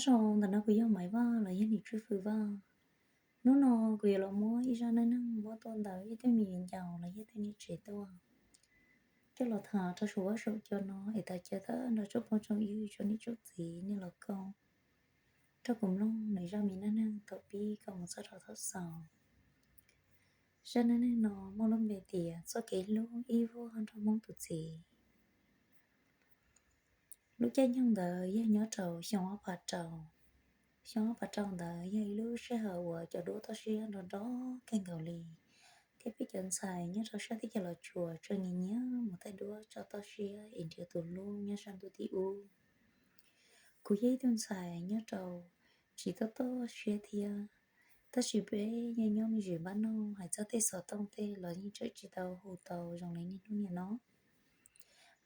Nyob zoo, ntawm no kuv yog Maiv Vaj los yog niam tswj Fwm Vaj. Hnub no kuv yuav los muab ib zaj neej neeg muab tuaj ntawm ib tug me viv ncaus los yog tug niam tsev tuaj coj los tham rau saum huab saum cua no es tag cia thawj nrog tsoom phooj tsoom ywg tsoom niam tsoom txiv nej los koom rau kuv mloog nws zaj me neej neeg thaum pib kom mus txog rau thaum xaus. Zaj neej neeg no muaj lub npe tias txoj kev hlub ib vuag nrog Hmoob tus txiv. Lub caij nyoog ntawd yog nyob rau xyoo ob phav rau. Xyoo ob phav rau ntawd yog ib lub sij hawm uas cov duab toj siab nrov nrov kawg nkaus li, thiab peb cov ntxhais nyob rau sab teb chaws Los Tsuas tseem nyiam nyiam mus thaij duab tso toj siab es nrhiav tus hlub nyob sab ntuj tim ub. Kuv yog ib tug ntxhais nyob rau tsis toj toj siab thiab, tab sis peb yeej nyob me ntsis npab noj, hais txog tej xov tooj tej los yeej tseem tsis tau hu tau zoo li niaj hnub niam no.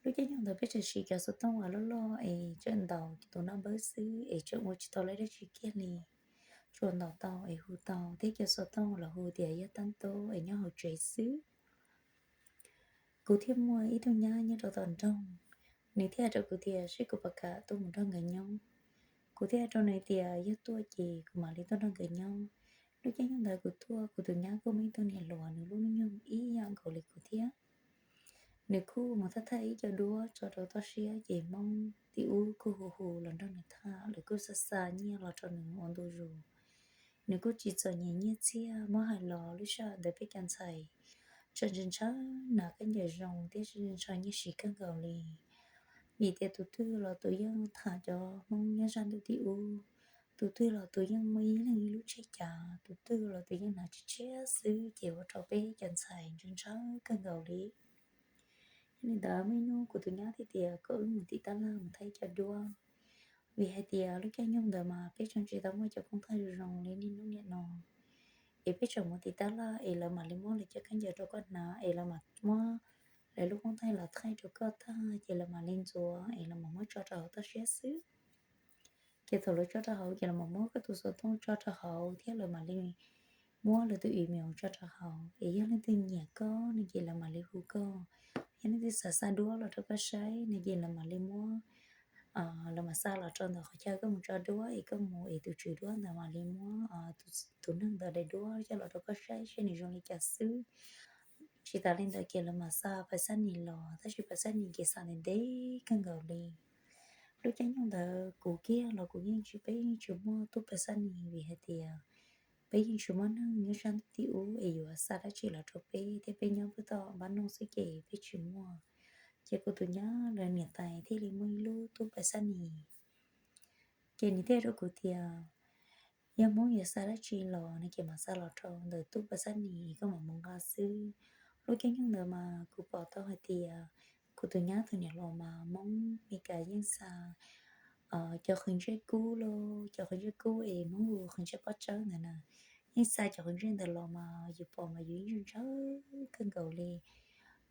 Lub caij nyoog ntawd peb tseem siv cov xov tooj uas loj loj es tseem ntaus tus naj npawb xwb es tseem ua tsis tau dab tsi kiag li, tsuas ntaus tau es hu tau thiab cov xov tooj los hu tias yog tab tub es nyob hauv tsev xwb. Kuv thiaj muaj ib tug nyab nyob rau tom nroog, nws thiaj hais rau kuv tias seb kuv puas kam tuaj mus nrog nkawd nyob. Kuv thiaj hais rau nws tias yog tuaj ces kuv mam li tuaj nrog nkawd nyob. Lub caij nyoog ntawd kuv tuaj, kuv tus nyab kuj muaj ib tug niam hluas nws lub hnub nyoog ib yam nkaus li kuv thiab. Nws kuj mus thaij thaij ib co duab tso rau toj siab ces Hmoob tim ub kuj hu hu los nrog nws tham, lawv kuj xa xa nyiaj los rau nws ua ntu zus. Nws kuj tsis txom nyem nyiaj txiag, muab hais los lub sij hawm ntawd peb cov ntxhais tseem ntshaw ntshaw hnav khaub ncaws zoo thiab ntshaw ntshaw nyiaj siv kawg nkaus li. Vim tias tus twg los tus yeej tham cov Hmoob nyob sab ntuj tim ub, tus twg los tus yeej muaj ib leeg ib lub tsheb cav, tus twg los tus yeej hnav tshiab tshiab xwb ces ua rau peb cov ntxhais ntshaw ntshaw kawg nkaus li. Yog li ntawd muaj ib hnub kuv tus nyab thiaj tias kom wb mus tim tab laj mus thaij ib co duab, vim hais tias lub caij nyoog ntawd mas peb tseem tsis tau muaj cov koob thaij zoo zoo li niaj hnub niam no, es peb tseem mus tim tab laj es lawv mam li muab lawv cov khaub ncaws rau koj hnav es lawv mam muab lawv lub koob thaij los thaij rau koj tag ces lawv mam li ntxuav es lawv mam muab tso rau hauv toj siab xwb. Ces thaum lawv tso rau hauv ces lawv mam muab koj tus xov tooj tso rau hauv thiab lawv mam li muab lawv tus email tso rau hauv es yog leej twg nyiam koj no ces lawv mam li hu koj. Yog leej twg xav xa duab los rau koj saib no ces lawv mam li muab, lawv mam xa los rau ntawm qhov chaw koj mus tso duab es koj mus es tus tswv duab ntawd mam li muab tus neeg ntawd daim duab coj los rau koj saib seb nws zoo li cas xwb. Tsis tas li ntawd ces lawv mam xa pais xab nis los, tab sis pais xab nis ces xa ntev ntev kawg nkaus li. Lub caij nyoog ntawd kuv kiag los kuv yeej tsis, peb yeej tsis muaj tub pais xab nis vim hais tias peb yeej tsis muaj neeg nyob sab ntuj tim ub es yuav xa dab tsi los rau peb thiab peb nyob pem tom npab noj xwb ces peb tsis muaj. Ces kuv tus nyab lawv niam tais thiaj li muaj ib lub tub pais xab nis. Ces nws thiaj rau kuv tias yog Hmoob yuav xa dab tsi los no ces mam xa los rau ntawm tub pais xab nis koj mam mus nqa xwb. Lub caij nyoog ntawd mas kuv pom tau hais tias kuv tus nyab tus niam hluas mas Hmoob Meskas yeej xa cov qhwv ntsej kub los, cov qhwv ntsej kub es Hmoob hu qhwv ntsej pob tsawb ntawd na, yeej xa cov qhwv ntsej ntawd los mas yus pom mas yus yeej ntshaw ntshaw kawg nkaus li.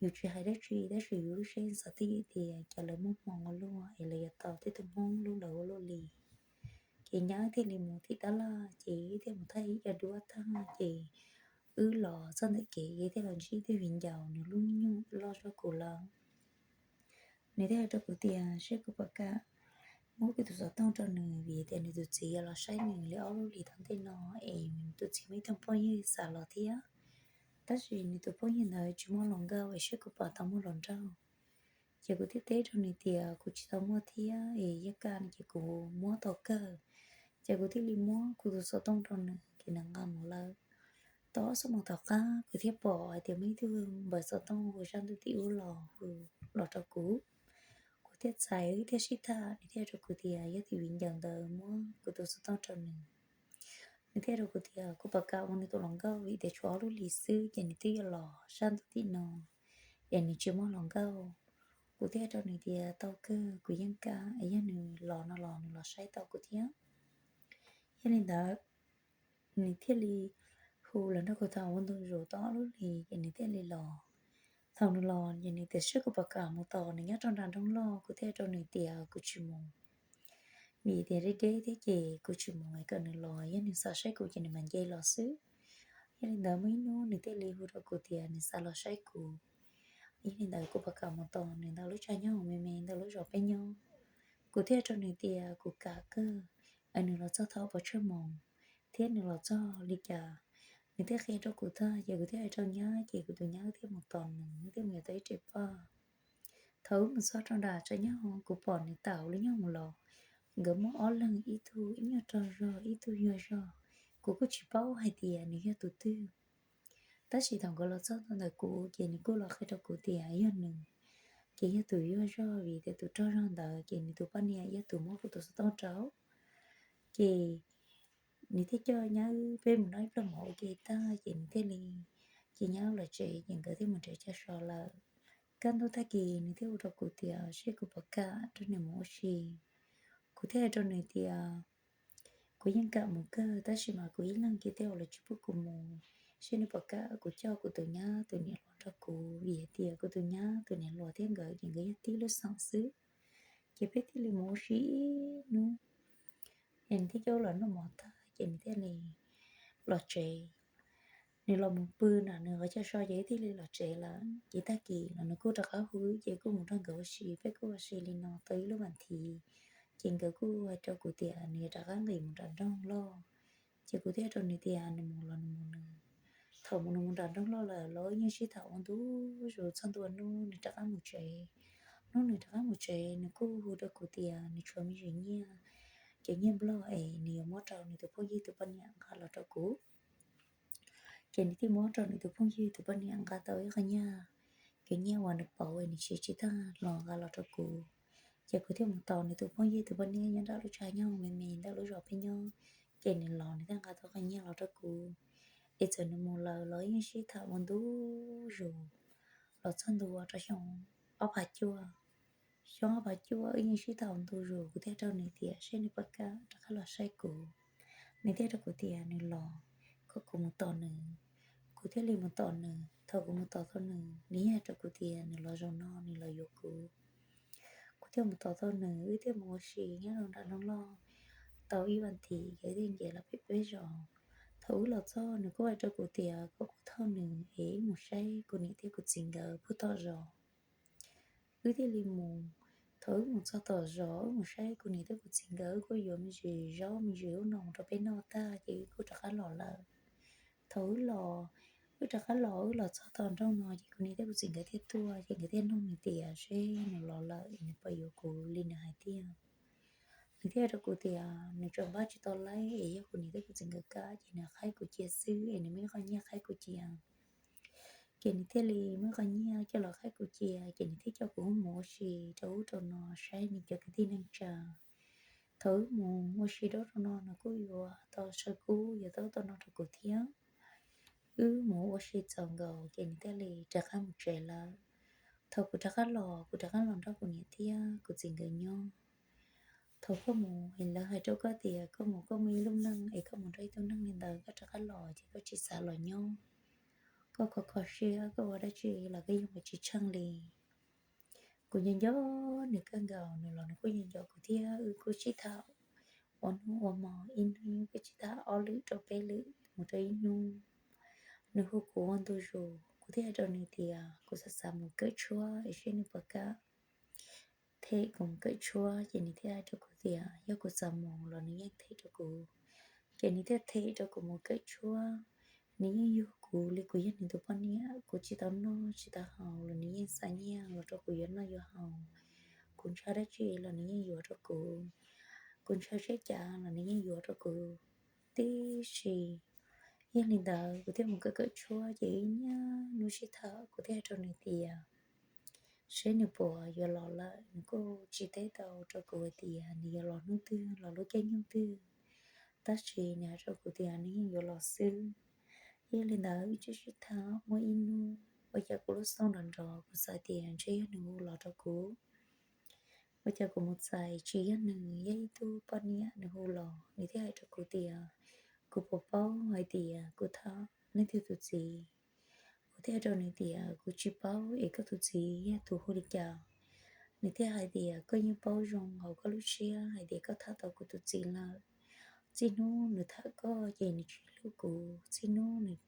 Yus tsis hais dab tsi tab sis yus lub siab xav tib tias cas lawv muaj hmoo ua luaj es lawv yuav tau tej tug Hmoob hlub lawv ua luaj li. Ces nyab thiaj li mus tim tab laj ces thiaj mus thaij ib co duab tag ces wb los txog ntawm kev thiaj los ntsib tus viv ncaus nws lub nyoog loj zog kuv lawm. Nws thiaj hais rau kuv tias seb kuv puas kam muab kuv tus xov tooj rau nws vim tias nws tus txiv yuav los saib nws li ob lub hlis tom ntej no es tus txiv muaj ib tug phooj ywg xa los thiab, tab sis nws tus phooj ywg ntawd tsis muaj hluas nkauj es seb kuv puas tau muaj hluas nraug. Ces kuv thiaj teb rau nws tias kuv tsis tau muaj thiab es yog kam no ces kuv muab tau kawg. Ces kuv thiaj li muab kuv tus xov tooj rau nws ces nws nqa mus lawm. Tau ob xuab moos tom qab kuv thiaj pom hais tias muaj ib tug npawb xov tooj hu sab ntuj tim ub los hu los rau kuv. Kuv thiaj txais wb thiaj sib tham, nws thiaj rau kuv tias yog tus viv ncaus ntawd muab kuv tus xov tooj rau nws. Nws thiaj rau kuv tias kuv puas kam ua nws tus hluas nkauj vim tias tshuav ob lub hlis xwb ces nws twb yuav los sab ntuj tim no es nws tsis muaj hluas nkauj. Kuv thiaj rau nws tias tau kawg, kuv yeej kam, es yog nws los no los nws los saib tau kuv thiab. Yog li ntawd nws thiaj li hu los nrog kuv tham ua ntu zus tau ob lub hlis ces nws thiaj li los. Thaum nws los ces nws tias seb kuv puas kam mus tos nws nyob rau nram nroog loj, kuv thiaj rau nws tias kuv tsis mus, vim tias deb deb thiab ces kuv tsis mus es kom nws los, yog nws xav saib kuv ces nws mam nce los xwb. Yog li ntawd muaj ib hnub nws thiaj li hu rau kuv tias nws xav los saib kuv. Yog li ntawd kuv puas kam mus tos nws ntawm lub tshav nyob me me ntawm lub zos peb nyob. Kuv thiaj rau nws tias kuv kam kawg, es nws los txog thaum pes tsawg moos thiab nws los txog li cas. Nws thiaj qhia rau kuv tag ces kuv thiaj hais rau nyab, ces kuv tus nyab thiaj mus tos nws, nws thiaj mus yuav tau ib re paj. Thaum wb mus txog rau nram tsev nyob kuv pom nws tawm lub nyob mus los, nkawd muaj ob leeg, ib tug ib nyuag rog zog ib tug yuag zog. Kuv kuj tsis paub hais tias nws yog tus twg, tab sis thaum nkawd los txog ntawm kuv ces nws kuj los qhia rau kuv tias yog nws, ces yog tus yuag zog vim tias tus rog zog ntawd ces nws tus poj niam yog tus muab kuv tus xov tooj rau. Ces nws thiaj coj nyab wb peb mus noj ib pluag mov ua ke tag ces nws thiaj li, ces nyab wb los tsev ces nkawd thiaj mus nrhiav chaw so lawm. Kaj ntug tag kis nws thiaj hu rau kuv tias seb kuv puas kam rau nws mus ua si. Kuv thiaj hais rau nws tias kuv yeej kam mus kawg tab sis mas kuv ib leeg kiag thiab ua los tsis pub kuv mus, seb nws puas kam kuv coj kuv tus nyab tus niam hluas nrog kuv, vim hais tias kuv tus nyab tus niam hluas thiab nkawd ces nkawd yog tib lub xeem xwb. Ces peb thiaj li mus ua si ib hnub, es nws thiaj coj los noj mov tag ces nws thiaj li los tsev. Nws los mus pw nram nws qhov chaw so ces wb thiaj li los tsev lawm. Ces tag kis los nws kuj rov qab hu wb ces kuj mus nrog nkawd ua si, peb kuj ua si li no tau ib lub vas thiv. Ces nkawd kuj hais rau kuv tias nws yuav rov qab nqis mus nram nroog loj. Ces kuv thiaj hais rau nws tias nws mus los nws mus nws. Thaum mus nws mus nram nroog loj lawm los wb yeej sib tham ua ntu zus txog ntua hnub nws rov qab mus tsev. Hnub nws rov qab mus tsev nws kuj hu rau kuv tias nws tshuav me ntsis nyiaj, cov nyiaj Nplog es nws yuav muab rau nws tus phooj ywg tus poj niam nqa los rau kuv. Ces nws thiaj muab rau nws tus phooj ywg tus poj niam nqa tau ib qho nyiaj, cov nyiaj uas nws pauv es nws siv tsis tag los nqa los rau kuv. Ces kuv thiaj mus tos nws tus phooj ywg tus poj niam nyob nram lub tshaj nyob me me ntawm lub zos peb nyob. Ces nws los nws thiaj nqa tau qho nyiaj los rau kuv. Es txawm nws mus lawm los yeej sib tham ua ntu zus los txog ntua rau xyoo ob phav cuaj. Xyoo ob phav cuaj wb yeej sib tham ua ntu zus, kuv thiaj rau nws tias seb nws puas kam rov qab los saib kuv. Nws thiaj rau kuv tias nws los, kom kuv mus tos nws. Kuv thiaj li mus tos nws. Thaum kuv mus tos tau nws, nws yeej hais rau kuv tias nws los zaum no nws los yuav kuv. Kuv thiaj mus tos tau nws, wb thiaj mus ua si nyob rau nram nroog loj tau ib vas thiv, ces wb thiaj nce los pem peb zos. Thaum wb los txog nws kuj hais rau kuv tias kom kuv thauj nws es wb mus saib kuv niam thiab kuv txiv nkawd puag tom zos. Wb thiaj li mus. Thaum wb mus txog tom zos wb mus saib kuv niam thiab kuv txiv nkawd, wb kuj yuav me ntsis zaub me ntsis ub no mus rau peb noj tag ces wb kuj rov qab los lawm. Thaum wb los, wb rov qab los wb los txog tom nroog no ces kuv niam thiab kuv txiv nkawd thiaj tuaj ces nkawd thiaj nug nws tias seb nws los lawm es nws puas yuav kuv li nws hais tiag. Nws thiaj hais rau kuv tias nws tseem npaj tsis tau laib es yog kuv niam thiab kuv txiv nkawd kam ces nws qhaib kuv cia xwb es nws muaj ib qho nyiaj qhaib kuv cia. Ces nws thiaj li muaj ib qho nyiaj coj los qhaib kuv cia ces nws thiaj coj kuv mus ua si rau ub rau no saib nws cov kwv tij neej tsa. Thaum wb mus ua si rau ub rau no nws kuj yuav tau saw kub yuav tau ub tau no rau kuv thiab. Wb mus ua si txaus nkaus ces nws thiaj li rov qab mus tsev lawm. Thaum kuv rov qab los, kuv rov qab los nrog kuv niam thiab kuv txiv nkawd nyob. Thaum koj mus es lawv hais rau koj tias koj mus koj muaj ib lub neej es koj mus nrog ib tug neeg li ntawd koj rov qab los ces koj tsis xav los nyob, koj kho kho siab koj ua dab tsi los koj yeej ua tsis tsheej li. Kuv nco nco nws kawg nkaus, nws los nws kuj nco nco kuv thiab wb kuj sib tham ua hnub ua hmo, ib hnub kuj sib tham ob lwm rau peb lwm mus rau ib hnub. Nws hu kuv ua ntu zus, kuv thiaj hais rau nws tias kuv xav xav mus kawm tshuab es seb nws puas kam them kuv mus kawm tshuab. Ces nws thiaj hais rau kuv tias yog kuv xav mus los nws yeej them rau kuv. Ces nws thiaj them rau kuv mus kawm tshuab. Nws yeej yug kuv li kuv yog nws tus poj niam, kuv tsis tau noj tsis tau haus los nws yeej xa nyiaj los rau kuv yuav noj yuav haus. Kuv ntshaw dab tsi los nws yeej yuav rau kuv. Kuv ntshaw siab cav los nws yeej yuav rau kuv tib si. Yog li ntawd kuv thiaj mus kawm kawm tshuab ces ib nyuag hnub sib tham kuv thiaj hais rau nws tias seb nws puas yuav los lawm, nws kuj tsis teb tau rau kuv hais tias nws yuav los hnub twg los lub caij nyoog twg. Tab sis nws hais rau kuv tias nws yeej yuav los xwb. Yog li ntawd wb tseem sib tham muaj ib hnub ua cas kuv lub xyoos nrov nrov, kuv xav tias ntshe yog nws hu los rau kuv. Ua cas kuv mus txais tsis yog nws, yog ib tug poj niam nws hu los, nws thiaj hais rau kuv tias kuv puas paub hais tias kuv tham leej twg tus txiv. Kuv thiaj hais rau nws tias kuv tsis paub es koj tus txiv yog tus hu li cas. Nws thiaj hais tias koj yeej paub zoo hauv koj lub siab hais tias koj tham tau kuv tus txiv lawm. Txij hnub nws tham koj ces nws tsis hlub kuv, txij hnub nws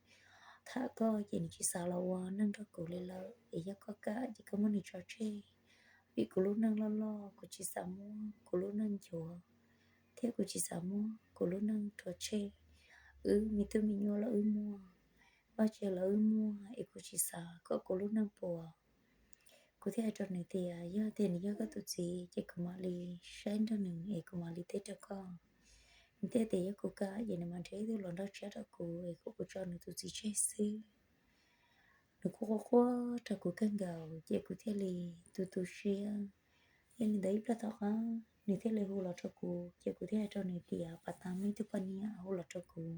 tham koj ces nws tsis xav los ua neej nrog kuv li lawm. Es yog koj kam ces koj muab nws tso tseg, vim kuv lub neej loj loj kuv tsis xav muab kuv lub neej nchuav thiab kuv tsis xav muab kuv lub neej rhuav tshem. Wb me tub me nyuam los wb muaj, vaj tse los wb muaj, es kuv tsis xav kom kuv lub neej puas. Kuv thiaj hais rau nws tias yog tias nws yog koj tus txiv ces kuv mam li saib nrog nws es kuv mam li teb rau koj. Nws thiaj tias yog kuv kam ces nws mam nrhiav ib tug hluas nraug tshiab rau kuv es kom kuv tso nws tus txiv tseg xwb. Nws kuj quaj quaj rau kuv kawg nkaus ces kuv thiaj li tu tu siab. Yog li ntawd ib pliag tom qab nws thiaj li hu los rau kuv ces kuv thiaj hais rau nws tias pas tas muaj ib tug poj niam hu los rau kuv.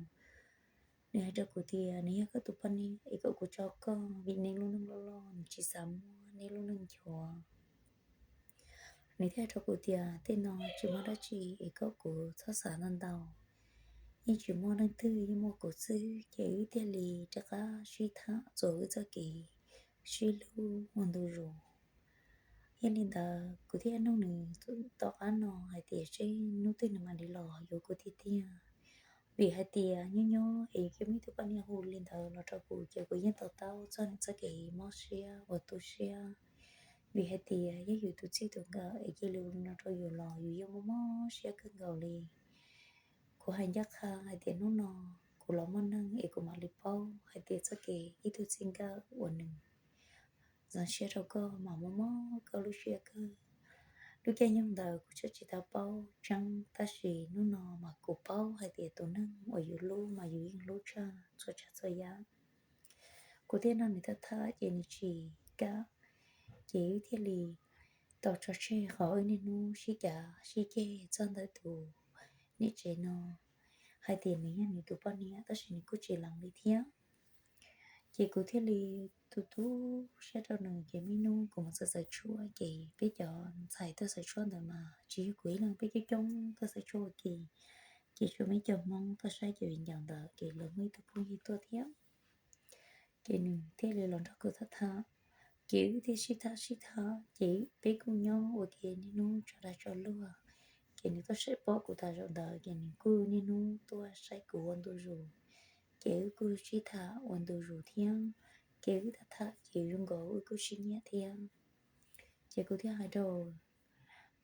Nws hais rau kuv tias nws yog koj tus poj niam es kom kuv tso koj vim neb lub neej loj loj, nws tsis xav muab neb lub neej nchuav. Nws thiaj hais rau kuv tias tej no tsis muaj dab tsi es kom kuv txhob xav ntau ntau, yeej tsis muaj leej twg, yeej muaj kuv xwb. Ces wb thiaj li rov qab sib tham txuas wb txoj kev sib hlub ua ntu zus. Yog li ntawd kuv thiaj nug nws tom qab no hais tias seb hnub twg nws mam li los yuav kuv tiag tiag. Vim hais tias nyob nyob es yus cia muaj ib tug poj niam hu li ntawd los rau kuv ces kuv yeej to taub txog nws txoj kev mob siab uas tu siab. Vim hais tias yog yus tus txij tus nkawm es cia li ua li no rau yus los yus yeej mob mob siab kawg nkaus li. Kuv hais ncaj qha hais tias hnub no kuv los muaj neej es kuv mam li paub hais tias txoj kev ib tug txij nkawm uas nws zoo siab rau koj mas mob mob koj lub siab kawg. Lub caij nyoog ntawd kuv tseem tsis tau paub tseeb, tab sis hnub no mas kuv paub hais tias tus neeg uas yus hlub mas yus yeej hlub tshaj txhua tsav txhua yam. Kuv thiaj nrog nws tham tham ces nws tsis kam, ces wb thiaj li tau tso tseg qhov wb niaj hnub sib cav sib ceg txog ntawm tus niam tsev no, hais tias nws yog nws tus poj niam tab sis nws kuj tsis lees li thiab. Ces kuv thiaj li tu tu siab rau nws ces muaj ib hnub kuv mus xaws xaws tshuaj ces peb cov ntxhais tuaj xaws tshuaj ntawd mas tsis yog kuv ib leeg, peb coob coob tuaj xaws tshuaj ua ke, ces tshuav muaj ib co Hmoob tuaj saib cov viv ncaus ntawd ces lawv muaj ib tug phooj ywg tuaj thiab. Ces nws thiaj li los nrog kuv tham tham, ces wb thiaj sib tham sib tham ces peb kuj nyob ua ke niaj hnub tso dag tso luag. Ces nws tuaj saib pom kuv tas zaum ntawd ces nws kuj niaj hnub tuaj saib kuv ua ntu zus, ces wb kuj sib tham ua ntu zus thiab. Ces wb tham tham ces zoo nkaus wb kuj sib nyiam thiab. Ces kuv thiaj hais rau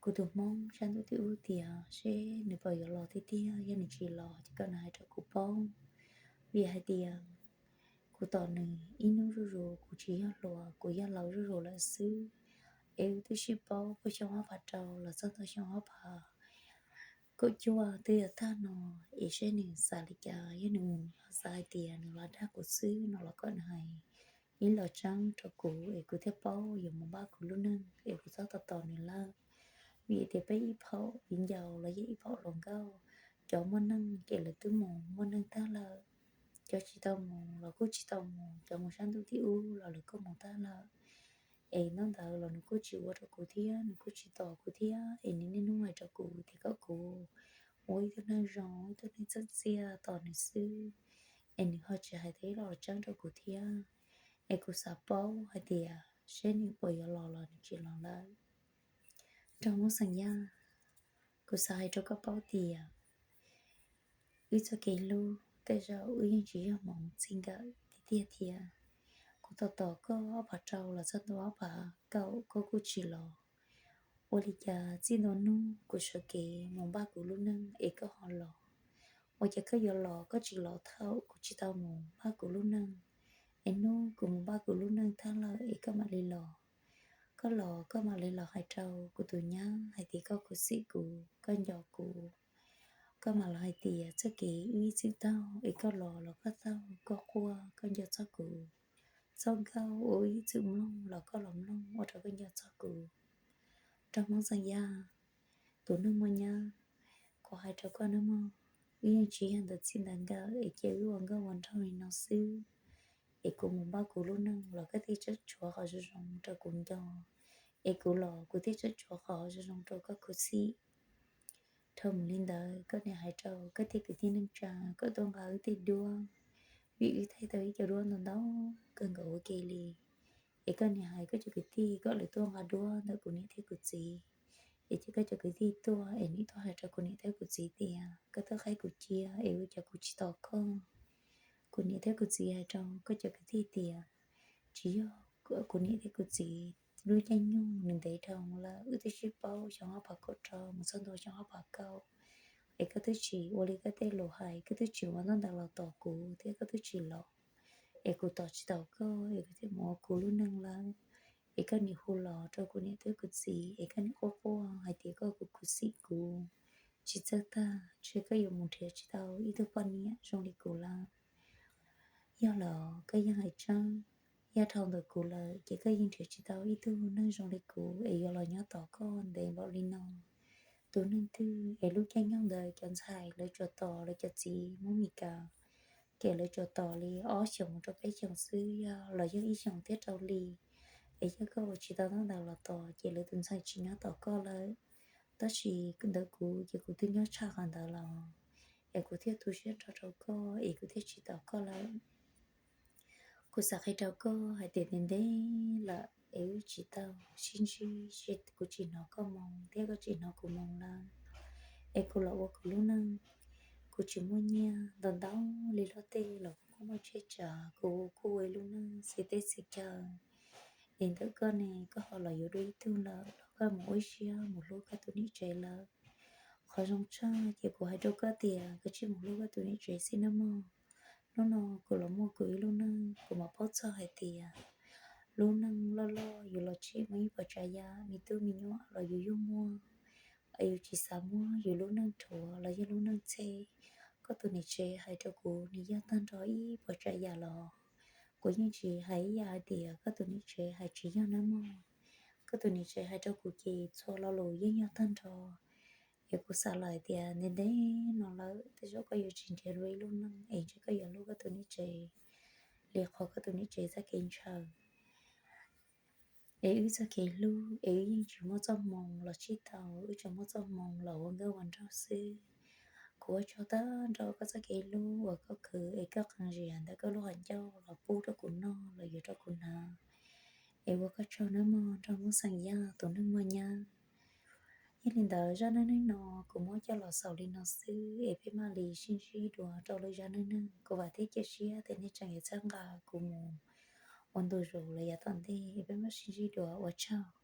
kuv tus Hmoob sab ntuj tim ub tias seb nws puas yuav los tiag tiag, yog nws tsis los ces kom nws hais rau kuv paub. Vim hais tias kuv tos nws ib hnub zuj zus, kuv tsis yog hluas, kuv yog laus zuj zus lawm xwb. Es wb twb sib paub puag xyoo ob phav rau los txog tau xyoo ob phav kaum cuaj twb yuav tag no, es seb nws xav li cas, yog nws mus nws ho xav hais tias nws los dag kuv xwb no los kom nws hais ib los tseeb rau kuv es kuv thiaj paub yuav mus npaj kuv lub neej es kuv txhob tos tos nws lawm. Vim tias peb ib phaum viv ncaus los yog ib phaum hluas nkauj, cov muaj neej ces lawv twb mus muaj neej tag lawm, cov tsis tau mus los kuj tsis tau mus, cov mus sab ntuj tim ub los lawv kuj mus tag lawm. Es hnub ntawd los nws kuj tsis ua rau kuv thiab, nws kuj tsis tos kuv thiab, es nws niaj hnub hais rau kuv tias kom kuv ua ib tug neeg zoo, ib tug neeg txawj txiaj tos nws xwb, es nws ho tsis hais tau ib los tseeb rau kuv thiab. Es kuv xav paub hais tias seb nws puas yuav los los nws tsis los lawm. Nraug Hmoob xeem Yaj, kuv xav hais rau koj paub tias wb txoj kev hlub tej zaum wb yeej tsis yog hmoov txij nkawm tiag tiag thiab. Kuv tos tos koj ob phav rau los txog ntua ob phav kaum koj kuj tsis los. Ua li cas txij ntua hnub kuv sawv kev mus npaj kuv lub neej es koj ho los? Ua cas koj yuav los koj tsis los thaum kuv tsis tau mus npaj kuv lub neej, es hnub kuv mus npaj kuv lub neej tag lawm es koj mam li los? Koj los koj mam li los hais rau kuv tus nyab hais tias koj khuv xim kuv, koj nco kuv. Koj mam los hais tias txoj kev wb ib txwm taug es koj los los koj taug, koj quaj koj nco txog kuv. Txoj nkauj uas wb ib txwm mloog los koj los mloog ua rau koj nco txog kuv. Nraug Hmoob xeem Yaj, tus neeg muaj nyab, kuv hais rau koj nawb mog, wb yeej tsis yog ntawm txij ntawm nkawm es cia wb ua nkauj ua nraug li no xwb. Es kuv mus npaj kuv lub neej los koj thiaj tseem tshuav qhov zoo zoo rau kuv nco, es kuv los kuv thiaj tseem tshuav qhov zoo zoo rau koj khuv xim. Dhau mus li ntawd koj niam hais rau koj tej kwv tij neej tsa kom tuaj nqa wb tej duab, vim wb thaij tau ib co duab ntau ntau kawg nkaus ua ke li. Es koj niam hais koj cov kwv tij kom lawv tuaj nqa duab ntawm kuv niam thiab kuv txiv. Es cia koj cov kwv tij tuaj es nim tuaj hais rau kuv niam thiab kuv txiv tias koj twb qhaib kuv cia es ua cas kuv tsis tos koj. Kuv niam thiab kuv txiv hais rau koj cov kwv tij tias tsis yog kuv niam thiab kuv txiv lub caij nyoog nws ntev dhau lawm, wb twb sib paub xyoo ob phav kaum rau mus txog ntua xyoo ob phav kaum, es koj twb tsis ua li koj tej lus hais, koj twb tsis ua ntaub ntawv los tos kuv thiab koj twb tsis los, es kuv tos tsis tau koj es kuv thiaj mus ua kuv lub neej lawm. Es koj nim hu los rau kuv niam thiab kuv txiv es koj nim quaj quaj hais tias koj khuv xim kuv, tsis txawj tag, ntshe koj yuav mus nrhiav tsis tau ib tug poj niam zoo li kuv lawm. Yog los koj yeej hais tseeb, yog dhau ntawm kuv lawm ces koj yeej nrhiav tsis tau ib tug neeg zoo li kuv es yuav los nyob tos koj ntev npaum li no. Tus neeg twg es lub caij nyoog ntawd cov ntxhais lawv tsuas tos lawv cov txiv muab mis kav, ces lawv tsuas tos li ob xyoos rau peb xyoos xwb, yog los yog ib xyoos thiab rau hli. Es yog koj ua tsis tau ntaub ntawv los tos ces lawv tus ntxhais tsis nyob tos koj lawm. Tab sis ntawm kuv ces kuv twb nyob tshaj qhov ntawd los, es kuv thiaj tu siab nrho rau koj es kuv thiaj tsis tos koj lawm. Kuv xav qhia rau koj hais tias ntev ntev lawm es wb tsis tau sib ntsib, kuv tsis hnov koj moo thiab koj tsis hnov kuv moo lawm. Es kuv los ua kuv lub neej, kuv tsis muaj nyiaj ntau ntau li luag tej los kuj muaj tsheb tsav, kuv kuj ua ib lub neej xij teb xij chaw. Es ntawm koj ne, koj ho los yuav dua ib tug lawm los koj mus ua ib siab mus hlub koj tus niam tsev lawm. Qhov zoo tshaj ces kuv hais rau koj tias koj tsij mus hlub koj tus niam tsev xwb nawb mog. Hnub no kuv los muaj kuv ib lub neej, kuv mam paub txog hais tias lub neej loj loj yus los tsim muaj ib puas tsav yam, me tub me nyuam los yus yeej muaj, es yus tsis xav muab yus lub neej rhuav los yog lub neej txhij. Koj tus niam tsev hais rau kuv nws yog tag nrho ib puas tsav yam los kuv yeej tsis hais ib yam hais tias koj tus niam tsev hais tsis yog nawb mog. Koj tus niam tsev hais rau kuv ces txhua lo lus yeej yog tag nrho. Es kuv xav lawm tias ntev ntev no lawm tej zaum koj yuav tsis nrhiav dua ib lub neej es ntshe koj yuav hlub koj tus niam tsev li qhov koj tus niam tsev txoj kev ntshaw. Es wb txoj kev hlub es wb yeej tsis muaj txoj hmoo los sib tau, wb tsuas muaj txoj hmoo los ua nkauj ua nraug xwb. Kuv ua tsaug tag nrho koj txoj kev hlub uas koj khwv es koj qee zias ntawm koj lub qhov ncauj los pub rau kuv noj los yuav rau kuv hnav. Es ua koj tsaug nawb mog nraug Muaj Xeem Yaj tus neeg muaj nyab. Yog li ntawd zaj neej neeg no kuv muab coj los xaus li no xwb es peb mam li sib ntsib dua rau lwm zaj neej neeg. Kuv vam thiab cia siab tias nej tseem yuav txhawb nqa kuv mus ua ntu zus los yav tom ntej es peb mam sib ntsib dua, ua tsaug.